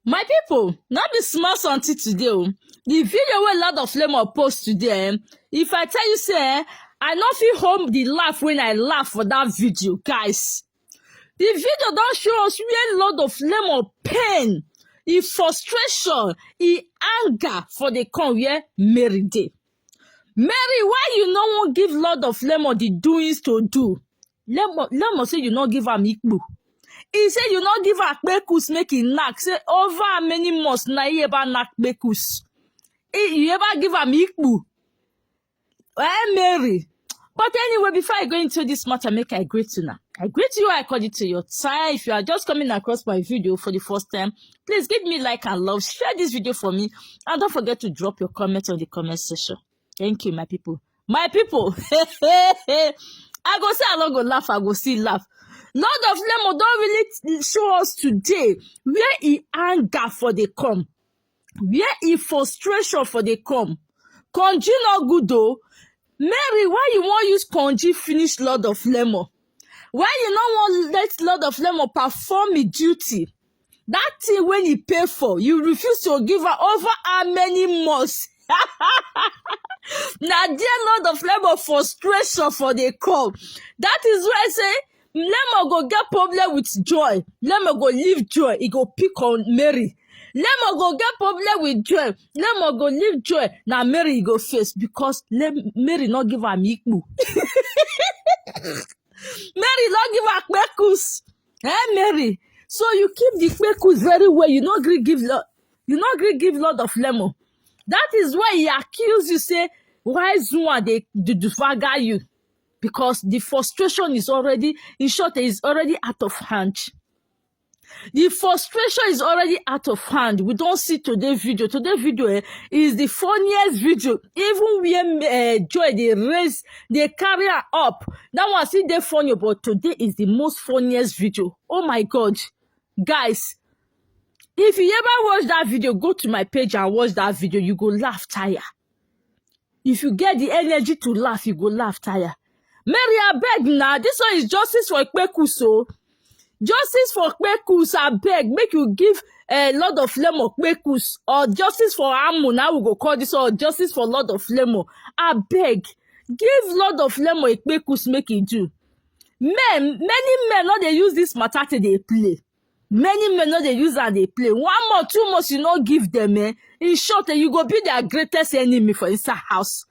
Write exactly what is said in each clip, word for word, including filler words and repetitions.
My people, not be small something today. Oh. The video where Lord of Lemon post today. Eh? If I tell you, say, eh, I not feel home the laugh when I laugh for that video, guys. The video don't show us where Lord of Lemon pain, he frustration, he anger for the con where Mary day. Mary, why you no wan give Lord of Lemon the doings to do? Lemon, Lemon say you no give am ikpu. He say you no give am kpekus make he knack. Say over how many months na he ever knack kpekus? He, you ever give am ikpu? Eh, Mary. But anyway, before I go into this matter, make I greet you now. I greet you according to your time. If you are just coming across my video for the first time, please give me like and love. Share this video for me. And don't forget to drop your comment on the comment section. Thank you, my people. My people, I go say I no go laugh, I go still laugh. Lord of Lemon don't really show us today where he anger for the come, where he frustration for the come. Konji no good though. Mary, why you wan use Konji finish Lord of Lemon? Why you no wan let Lord of Lemon perform his duty? That thing when he pay for, you refuse to give her over how many months? Na there Lord of Lemon frustration for the call. That is why I say Lemon go get problem with Joy. Lemon go leave Joy. He go pick on Mary. Lemon go get problem with Joy. Lemon go leave Joy. Na Mary he go face because Lem- Mary not give am ikpu. Mary not give her kpekus. Eh, Mary? So you keep the kpekus very well. You not gree give lo- you not gree give Lord of Lemon. That is why he accuse you say why Zua they do faga you, because the frustration is already, in short, is already out of hand. The frustration is already out of hand. We don't see today video. Today video eh, is the funniest video. Even when uh, Joy they raise, they carry her up. That one see they funny, but today is the most funniest video. Oh my God, guys! If you ever watch that video, go to my page and watch that video. You go laugh tire. If you get the energy to laugh, you go laugh tire. Mary, I beg now. This one is justice for Kpekuso. Justice for Kpekus, I beg. Make you give a Lord of Lemon Kpekus. Or justice for Amu. Now we go call this or justice for Lord of Lemon. I beg. Give Lord of Lemon a Kpekus, make it do. Men, many men, not they use this matter to they play. Many men no dey use am dey play. One month, two months, you no give them, eh? In short, eh, you go be their greatest enemy for inside house.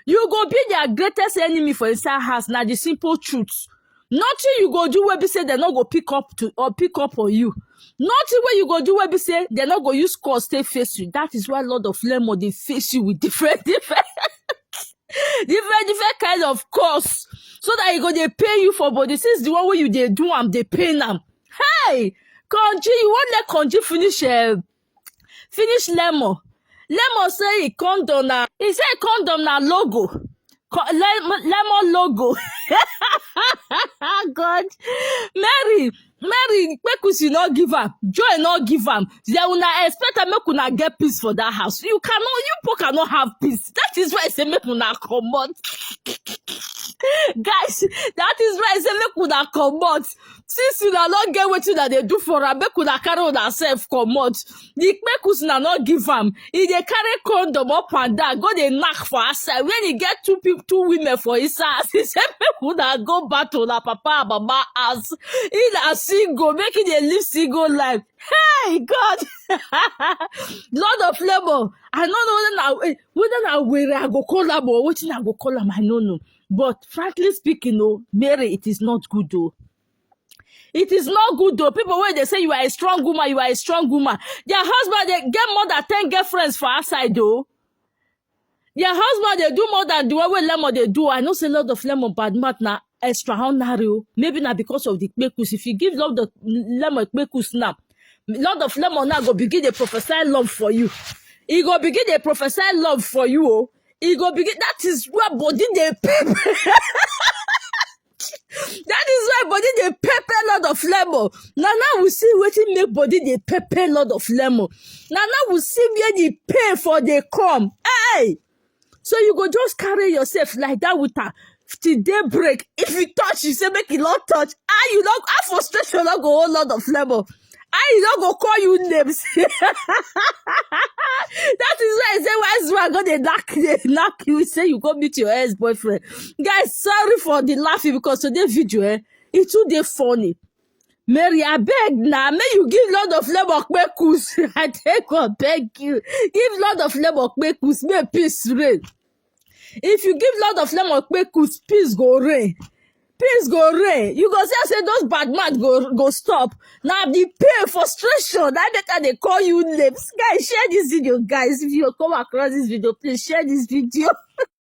You go be their greatest enemy for inside house. Now the simple truth. Nothing you go do will be say they no go pick up to or pick up on you. Nothing where you go do will be say they no go use cause stay face you. That is why Lord of Lemon they face you with different different different different kind of cause, so that he go they pay you for body. Since the one where you they do am, they pay them. Hey, Konji, you won't let Konji finish uh, finish Lemon. Lemon say he condom na. He say condom na logo. Co- lemon, lemon logo. God, Mary, Mary, Kpekus you not give am, Joy not give am. Then una expect am make una get peace for that house. You cannot, you people cannot have peace. That is why I say make una comot. Guys, that is why I say make una comot. Since una not get wetin una dey do for am, make una carry una self comot. The Kpekus una not give am. He dey carry condom up and down, go dey knack for outside. When he get two people, two women for his house, he say make una go back to una papa and mama house. He na single, make he dey live single life. Hey God, Lord of Lemon, I no know whether na eh, whether na where I go call am or wetin I go call am, I no know. But frankly speaking, oh, Mary, it is not good though. It is not good though. People when they say you are a strong woman, you are a strong woman. Their husband they get more than ten girlfriends for outside though. Their husband they do more than the one wey Lemon they do. I know say Lord of Lemon bad mouth na extraordinary o. Maybe na because of the Kpekus. If you give Lord of Lemon Kpekus now, Lord of Lemon now go begin dey prophesy love for you. He go begin dey prophesy love for you o. He go begin. That is where body dey pay. That is why body dey pepper Lord of Lemon. Na now we see wetin make body dey pepper Lord of Lemon. Na now we see where the pain for dey come. Hey! So you go just carry yourself like that with her till daybreak. If you touch, you say make e no touch. Ah, you no, ah, frustration no go hold Lord of Lemon. I no go call you names. That is why I say wise man go dey knock dey knock you say you go meet your ex-boyfriend. Guys, sorry for the laughing because today video, eh, e too dey funny. Mary, I beg now, may you give Lord of Lemon kpekus. I take God beg you. Give Lord of Lemon kpekus, may peace reign. If you give Lord of Lemon kpekus, peace go reign. Peace go reign. You go see say those bad man go go stop. Now the pain, frustration, that make I dey call you names. Guys, share this video, guys. If you come across this video, please share this video.